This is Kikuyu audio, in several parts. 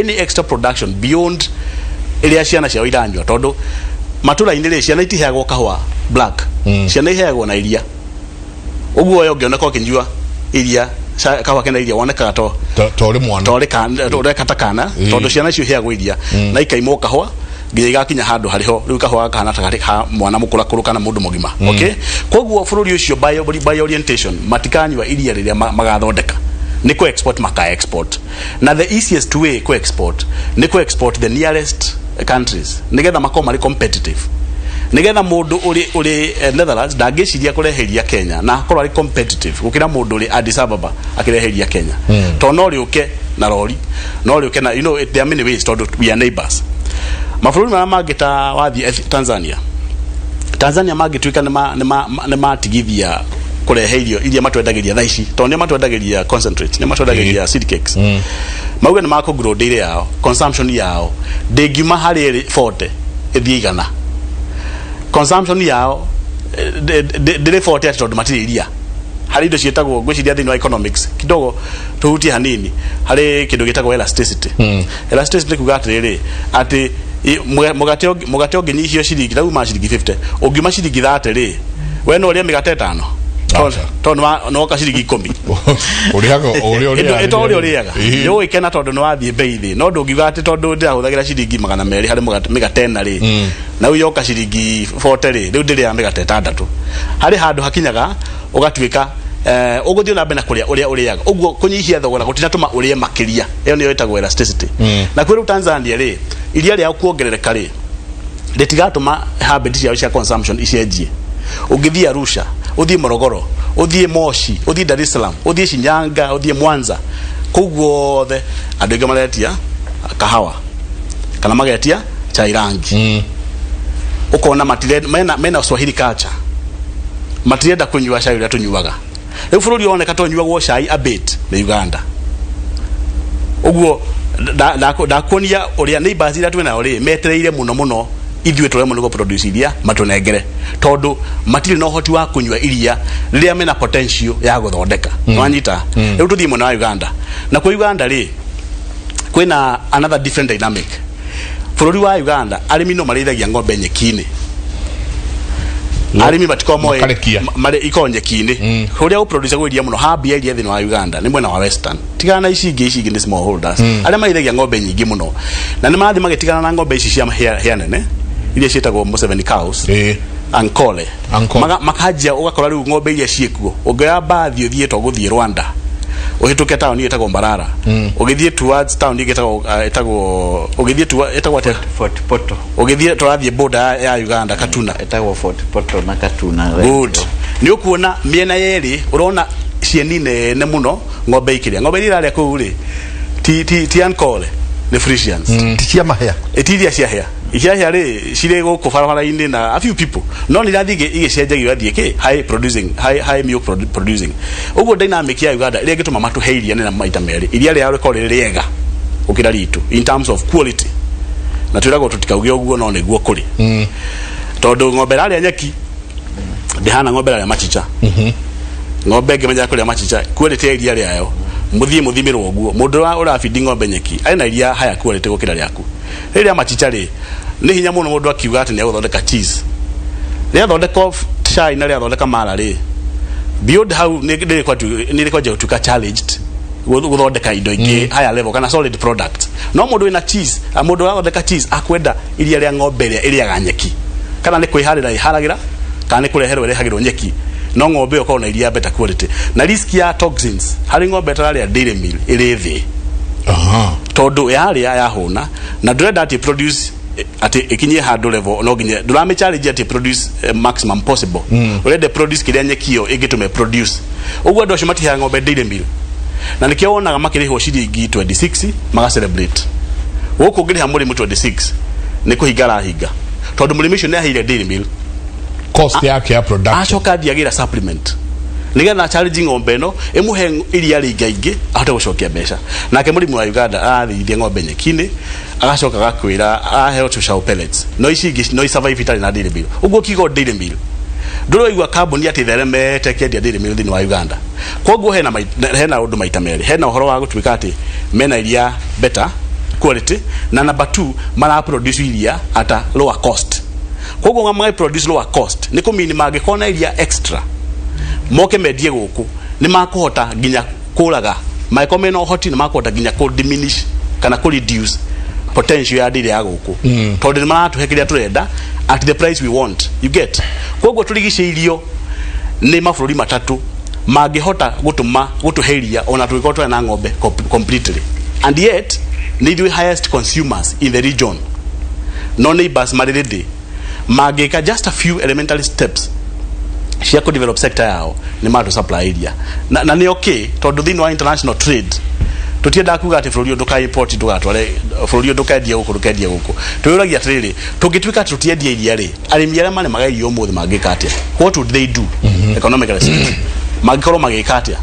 Any extra production beyond ĩrĩa ciana ciao iranyua, tondũ matũra-inĩ rĩ, ciana itiheagwo kahũa black. Ciana iheagwo na iria. Ũguo we ũngĩoneka ũkĩnyua iria kahũa kena iria, wonekaga to ta ũrĩ mwana. Ta ũreka ta kana. Tondũ ciana icio iheagwo iria na ikaimwo kahũa nginya igakinya handũ harĩho rĩu kahũa kahana ta karĩ ka mwana mũkũrakũrũ kana mũndũ mũgima. Okay, koguo bũrũri ũcio by orientation matikanyua iria rĩrĩa magathondeka, nĩ kũ export maka export, na the easiest way kũ export nĩ kũ export the nearest countries, nĩgetha makorwo marĩ competitive, nigetha mũndũ ũrĩ Netherlands ndangĩciria kũreheria Kenya na akorwo arĩ competitive gũkĩra mũndũ ũrĩ Addis Ababa akĩreheria Kenya, tondũ no rĩũke na rori, no rĩũke na there are many ways, tondũ we are neighbors. Mabũrũri marĩa mangĩ ta wathiĩ Tanzania, Tanzania mangĩtuĩka nĩ matigithia kũrehe irio iria matwendagĩria thaa ici, tondũ nĩo matwendagĩria concentrate, nĩo matwendagĩria seed cakes, mauge nĩ makũ grow dairy yao, consumption yao ndĩngiuma harĩ 40 ĩthiĩ 100. Consumption yao ndĩrĩ 40 atĩ tondũ matirĩ iria. Harĩ indo ciĩtagwo, ngwĩciria thĩinĩ wa economics kidogo tuhutie hanini, harĩ kĩndũ gĩtagwo elasticity. Elasticity nĩ kuga atĩrĩrĩ, atĩ mũgate ũngĩnyihio ciringi, rĩu ma ciringi 50, ũngiuma ciringi 30 rĩ, we no ũrĩe mĩgate ĩtano? Aca. Tondũ nĩ woka ciringi 10. Ũrĩaga o ũrĩa ũrĩaga. Ĩto ũrĩa ũrĩaga nĩ ũgĩkena tondũ nĩ wathiĩ bei thĩ, no ndũngiuga atĩ tondũ ndĩrahũthagĩra ciringi 200 harĩ mĩgate ĩna rĩ, na rĩu yoka ciringi 40 rĩ, rĩu ndĩrĩaga mĩgate ĩtandatũ. Harĩ handũ hakinyaga ũgatuĩka ũgũthiĩ na mbere na kũrĩa ũrĩa ũrĩaga. Ũguo kũnyihia thogora gũtinatũma ũrĩe makĩria. Ĩyo nĩyo ĩtagwo elasticity. Na kwĩ rĩu Tanzania rĩ, iria rĩao kuongerereka rĩ, rĩtigatũma habit ciao cia consumption icenjie. Ũngĩthiĩ Arusha, ũthiĩ Morogoro, ũthiĩ Moshi, ũthiĩ Dar es Salaam, ũthiĩ Shinyanga, ũthiĩ Mwanza, kũu guothe andũ aingĩ maretia kahawa kana magetia chai rangi. Ũkona matire mena Swahili culture, matirenda kũnyua cai ũrĩa tũnyuaga rĩu. Bũrũri woneka tũnyuagwo cai a bit nĩ Uganda. Ũguo ndakuonia ũrĩa neighbors iria twĩ nao rĩ, metereire mũno mũno ithuĩ tũremwo nĩ gũproduce iria matũnengere, tondũ matirĩ na ũhoti wa kũnyua iria rĩrĩa mena potential ya gũthondeka. Nĩwanyita? Rĩu tũthiĩ mwena wa Uganda. Na kwa Uganda rĩ, kwĩna another different dynamic. Bũrũri wa Uganda, arĩmi no marĩithagia ng'ombe nyeki-inĩ. Arĩmi matikoragwo moĩ Makarekia. Marĩ ikoragwo nyeki-inĩ kũrĩa gũproduce iria mũno. Hub ya iria thĩinĩ wa Uganda nĩ mwena wa western. Tigana na ici ingĩ, ici ingĩ nĩ small holders arĩa marĩithagia ng'ombe nyingĩ mũno, na nĩ marathiĩ magĩtigana na ng'ombe ici cia hĩa nene iria ciĩtagwo Museveni cows. Ankole. Ankole. Makanjia ũgakora rĩu ng'ombe iria ciĩkuo, ũngĩoya mbathi ũthiĩ to gũthiĩ Rwanda, ũhĩtũke taũni ĩtagwo Mbarara, ũgĩthiĩ towards taũni ĩngĩ ĩtagwo ũgĩthiĩ ĩtagwo atĩa? Fort Portal. Ũgĩthiĩ tũrathiĩ border ya Uganda, Katuna. Ĩtagwo Fort Portal na Katuna. Good. Nĩ ũkuona mĩena yerĩ ũrona cieni nene mũno, ng'ombe ikĩrĩa. Ng'ombe iria irarĩa kũu rĩ, ti Ankole, nĩ Frisians. Ti cia mahĩa. Ti iria cia hĩa. Cia hĩa rĩ, cirĩ gũkũ barabara-inĩ na a few people, no nĩ irathiĩ igĩcenjagio igathiĩ kĩ high producing, high milk producing. Ũguo dynamic ya Uganda ĩrĩa ĩngĩtũma matũhe iria nĩ na maita merĩ, iria rĩao rĩkorwo rĩrĩ rĩega gũkĩra ritũ in terms of quality, na twĩragwo tũtikauge ũguo, no nĩguo kũrĩ, tondũ ng'ombe ĩrarĩa nyeki ndĩhana ng'ombe ĩrarĩa machicha. Ng'ombe ĩngĩmenya kũrĩa machicha, quality ya iria rĩayo, mũthiĩ mũthimĩrwo ũguo, mũndũ ũrĩa ũrabindi ng'ombe nyeki arĩ na iria higher quality gũkĩra rĩaku rĩrĩ rĩa machicha rĩ. Nĩ hinya mũno mũndũ akiuga atĩ nĩ egũthondeka cheese. Rĩathondeka cai na rĩathondeka mara rĩ, beyond hau nĩ rĩkwanjia gũtuĩka challenged gũthondeka indo ingĩ higher level kana solid product. No mũndũ wĩna cheese, mũndũ ũrathondeka cheese akwenda iria rĩa ng'ombe ĩrĩa ĩrĩaga nyeki, kana nĩ kwĩharĩra ĩharagĩra, kana nĩ kũreherwo ĩrehagĩrwo nyeki, no ng'ombe ĩyo ĩkorwo na iria better quality, na risk ya toxins harĩ ng'ombe ĩtararĩa dairy meal ĩrĩ thĩ. Tondũ yarĩa yahũna, na ndũrenda atĩ produce atĩ ĩkinyie handũ level, no nginya ndũramĩ challenge atĩ produce maximum possible. Ũrenda produce kĩrĩa nyeki ĩyo ĩngĩtũma produce. Ũguo andũ acio matiheaga ng'ombe dairy meal, na nĩkĩo wonaga makĩrĩhwo ciringi 26 maga celebrate. Gũkũ ũngĩrĩha mũrĩmi 26, nĩ kũhinga arahinga, tondũ mũrĩmi ũcio nĩ aheire dairy meal cost yake ya production. Acoka athiĩ agĩra supplement nigetha challenge ng'ombe ĩno ĩmũhe iria rĩingaingĩ ahote gũcokia mbeca. Nake mũrĩmi wa Uganda arathithia ng'ombe nyeki-inĩ, agacoka agakwĩra araheo tũcaũ pellets, no ici ingĩ no isurvive itarĩ na dairy meal. Ũguo kiugo dairy meal, ndũrĩ waigua kambuni atĩ ĩtheremete ĩkĩendia dairy meal thĩinĩ wa Uganda. Koguo hena ũndũ maita merĩ, hena ũhoro wa gũtuĩka atĩ mena iria better quality, na number 2 mara produce iria at a lower cost. Koguo nga produce lower cost nĩ kũmini mangĩkorwo na iria extra moke mendie gũkũ, nĩ makũhota nginya kũraga, mangĩkorwo mena ũhoti nĩ makũhota nginya kũ diminish kana kũ reduce potential ya ndĩrĩ ya gũkũ, tondũ nĩ maratũhe kĩrĩa tũrenda at the price we want, you get. Koguo tũrigicĩirio nĩ mabũrũri matatũ mangĩhota gũtũma gũtũhe iria ona tũngĩkorwo tũrĩ na ng'ombe completely, and yet nĩ ithuĩ highest consumers in the region. No neighbors marĩ ready, mangĩka just a few elementary steps cia kũ develop sector yao, nĩ matũ supply iria na nĩ okay, tondũ thĩinĩ wa international trade tũtiendaga kuga atĩ bũrũri ũyũ ndũka import, ndũgatware bũrũri ũyũ, ndũkendie gũkũ, ndũkendie gũkũ. Twĩyũragia atĩrĩrĩ, tũngĩtuĩka atĩ tũtiendia iria rĩ, arĩmi arĩa marĩmaga irio ũmũthĩ mangĩka atĩa? What would they do economically speaking? Mangĩkorwo magĩka atĩa?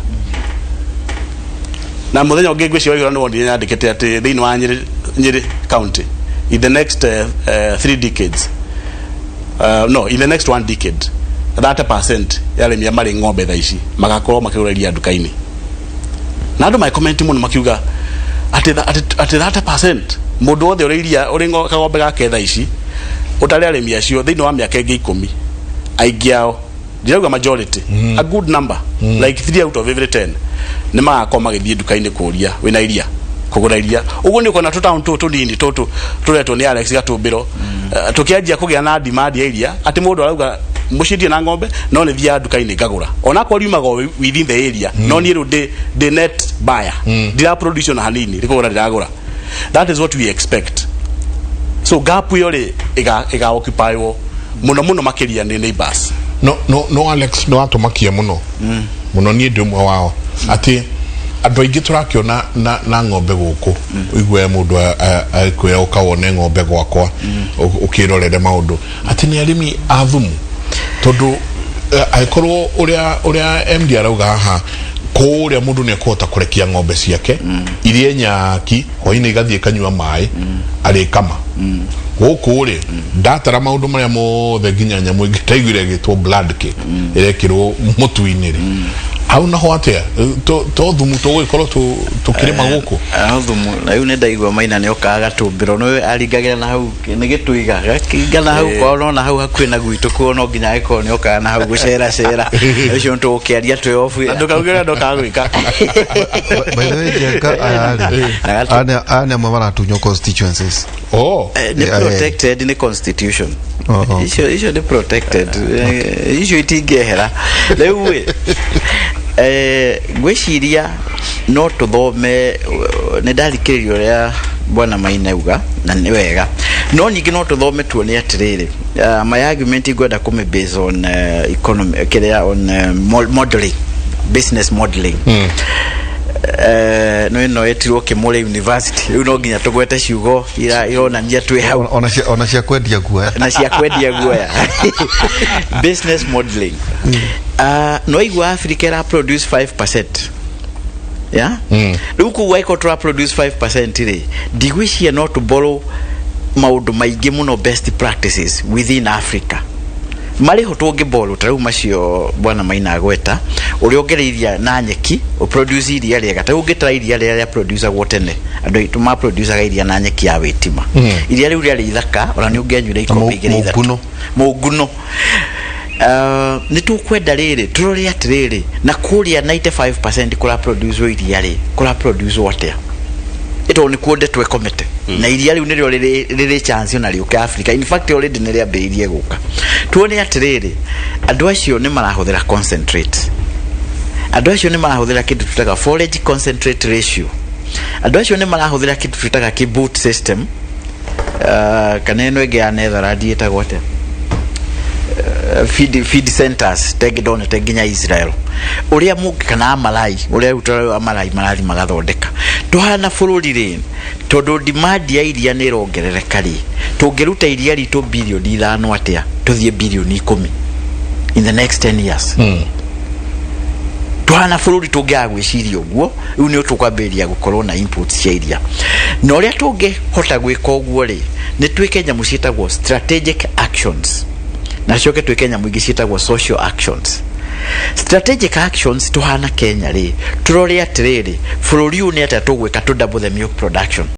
Na muthenya ũngĩ ngwĩciria waigua nĩ wonire nyandĩkĩte atĩ thĩinĩ wa Nyĩrĩ county, in the next 3 decades, no, in the next one decade, 30% ya arĩmi arĩa marĩ ng'ombe thaa ici magakorwo makĩgũra iria nduka-inĩ. Na andũ magĩcomment mũno makiuga atĩ 30%, mũndũ wothe ũrĩ iria ũrĩ kagombe gake thaa ici ũtarĩ arĩmi acio, thĩinĩ wa mĩaka ĩngĩ 10, aingĩ ao, ndirauga majority, a good number, like 3 out of every 10, nĩ magakorwo magĩthiĩ nduka-inĩ kũria wĩna iria, kũgũra iria. Ũguo nĩ ũkona tũtaũni tũtũ tũnini tũtũ tũretwo nĩ Alex Gatũmbĩro, tũkĩanjia kũgĩa na demand ya iria, atĩ mũndũ arauga mũciĩ ndirĩ na ng'ombe, no nĩ thiaga nduka-inĩ ngagũra, onakorwo riumaga o within the area, no niĩ rĩu ndĩ net buyer, ndira produce ona hanini, nĩ kũgũra ndĩragũra. That is what we expect. So gap ĩyo rĩ ĩga occupywo mũno mũno makĩria nĩ neighbors. No, no, no, Alex, nĩ watũmakia mũno mũno. Niĩ ndĩ ũmwe wao atĩ andũ aingĩ tũrakĩona na ng'ombe gũkũ, ũigue mũndũ akwĩra ũka wone ng'ombe gwakwa, ũkĩrorere maũndũ, atĩ nĩ arĩmi a thumu, tondũ angĩkorwo ũrĩa MD arauga haha kũrĩa, mũndũ nĩ ekũhota kũrekia ng'ombe ciake irie nyaki, hwainĩ igathiĩ kanyua maĩ, arĩkama. Gũkũ rĩ, ndatara maũndũ marĩa mothe, nginya nyamũ ĩngĩ ndaiguire ĩgĩtwo blood cake ĩrekĩrwo mũtu-inĩ rĩ, hau naho atĩa? To thumu tũgũgĩkorwo tũkĩrĩma gũkũ? Aho thumu na rĩu nĩ ndaigua Maina nĩ okaga Gatũmbĩro, nĩ aringagĩra na hau nĩ gĩtũiga gakinga na hau kwao, no na hau hakuhĩ na gwitũ kuo, no nginya agĩkorwo nĩ okaga na hau gũcera cera. Ũcio nĩ tũgũkĩaria twĩ obu. Na ndũkauge ũrĩa ndokaga gwĩka. By the way, Njenga, aya rĩ, aya nĩ amwe maratunywo constituencies. Oh. Nĩ protected nĩ constitution. Oh. Icio nĩ protected. Icio itingĩehera rĩu ĩ. Ngwĩciria no tũthome, nĩ ndathikĩrĩria ũrĩa bwana Maina auga na nĩ wega, no ningĩ no tũthome tuone atĩrĩrĩ, my argument ngwenda kũmĩ base on economy kĩrĩa on modeling, business modeling. No ĩno ĩtirwo Kĩmũrĩ University, rĩu no nginya tũgwete ciugo ironania twĩ hau. Ona cia kwendia guoya. Na cia kwendia guoya, business modeling. No igua Africa ĩra produce 5%, yeah. Rĩu koguo angĩkorwo tũra produce 5% rĩ, ndigwĩciria no tũborrow maũndũ maingĩ mũno, best practices within Africa marĩ ho tũngĩborrow, ta rĩu macio bwana Maina agweta, ũrĩa ũngereiria na nyeki ũproduce iria rĩega. Ta rĩu ũngĩtara iria rĩrĩa rĩa producagwo tene, andũ aitũ maproducaga iria na nyeki ya wĩtima. Iria rĩu rĩarĩ ithaka, ona nĩ ũngĩanyuire ikombe igĩrĩ ithatũ. Mũnguno. Mũnguno. Nĩ tũkwenda rĩrĩ tũrore atĩrĩrĩ, na kũrĩa 95% kũra produce iria rĩ, kũra produce atĩa? Ĩtondũ nĩkuo ndeto ĩkomete na iria rĩu nĩrĩo rĩrĩ chance ona rĩũke Africa. In fact, already nĩ rĩambĩrĩirie gũka. Tuone atĩrĩrĩ, andũ acio nĩ marahũthĩra concentrate, andũ acio nĩ marahũthĩra kĩndũ twĩtaga forage concentrate ratio, andũ acio nĩ marahũthĩra kĩndũ twĩtaga kĩ system, kana ĩno ĩngĩ ya Netherland ĩtagwo atĩa? Feed centers tengĩ ndonete nginya Israel ũrĩa mũngĩ kana Amalai, ũrĩa rĩu tũrarĩ Amalai marathi magathondeka. Tũhana bũrũri rĩ, tondũ demand ya iria nĩ ĩrongerereka rĩ, tũngĩruta iria ritũ 5 bilioni atĩa tũthiĩ 10 bilioni in the next 10 years? Tuhana bũrũri tũngĩaga gwĩciria ũguo, rĩu nĩ tũkwambĩrĩria gũkorwo na inputs cia iria. Na ũrĩa tũngĩhota gwĩka ũguo rĩ, nĩ twĩke nyamũ ciĩtagwo strategic actions, na coke twĩke nyamũ ingĩ ciĩtagwo social actions. Strategic actions, tuhana Kenya rĩ, tũrore atĩrĩrĩ, bũrũri ũyũ nĩ atĩa tũgwĩka to double the milk production?